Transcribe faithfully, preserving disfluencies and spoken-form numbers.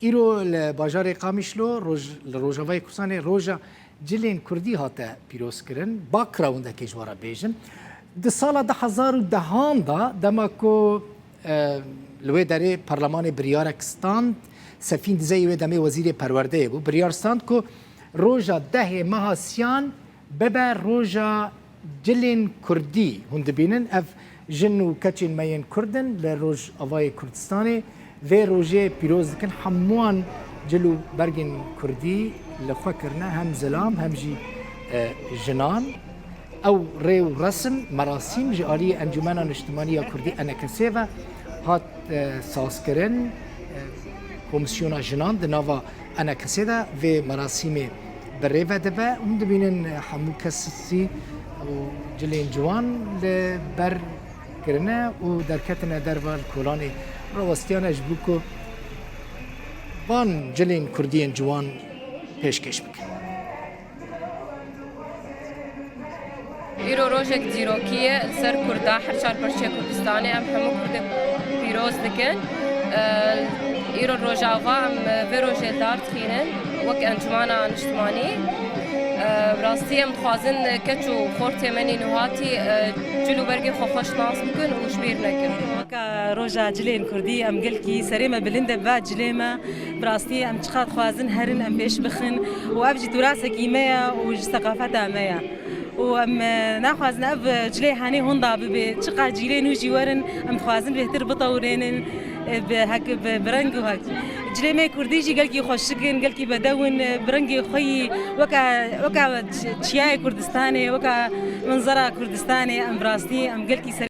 Îro li bajarê Qamişlo, roj-, li Rojavayê Kurdistanê roja cilên kurdî hate pîrozkirin. Backgroundekê ji we re bêjim. Di sala du hezar û dehan de, dema ku, e, li wê derê perlemanê biryarek stand, Sefîn Dizeyî wê demê wezîrê perwerdeyê bû, biryar stand ku roja dehê meha Siyan bibe roja cilên kurdî. Hûn dibînin, ev jin û keçên me yên kurd in li Rojavayê Kurdistanê vê rojê pîroz dikin. Hemûan cil û bergên kurdî li xwe kirine, hem zilam hem jî, e, jinan. Ew rê û resim, merasîm ji aliyê Encûmena Niştimanî ya Kurdî, ENKS'ê ve hat, e, sazkirin. E, Komîsyona Jinan di nava ENKS'ê de vê merasîmê bi rê ve dibe. Hûn dibînin, e, hemû kesî û cilên ciwan li ber kirine û derketine derve, li kolanê rawestiyane ji bo ku van cilên kurdiyên ciwan pêşkêş bikin. Îro rojek dîrokî ye li ser Kurda, her çar parçeyê Kurdistanê. Em hemû Kurdê pîroz dikin. Îro Rojava, em vê rojê dar dixînin wek Encûmena Niştimanî. Bi rastî em dixwazin keç û xortê me nî nûhatî cil û bergê xwe xweş nas bikin û ji bîr nekin. Weka roja cilên kurdî, em gelkî serê me bilind e, va cilê me. Bi rastî em çiqas dixwazin herin em pêş bixin û ev jî turasekî me ye û ji seqafeta me ye. Û em, e, naxwazin ev, e, cilê henê honda bibe. Çiqas cîlê nû jî werin, em dixwazin bêhtir bitewirênin, e, bi hek, bi, bi reng û hek. Cilê me kurdî jî gelkî xweşik in, gelkî bedew in, e, bi rengê xwe yî weka, weka ç-, çiyayê Kurdistanê, weka minzera Kurdistanê, em bi rastî, em gelkî ser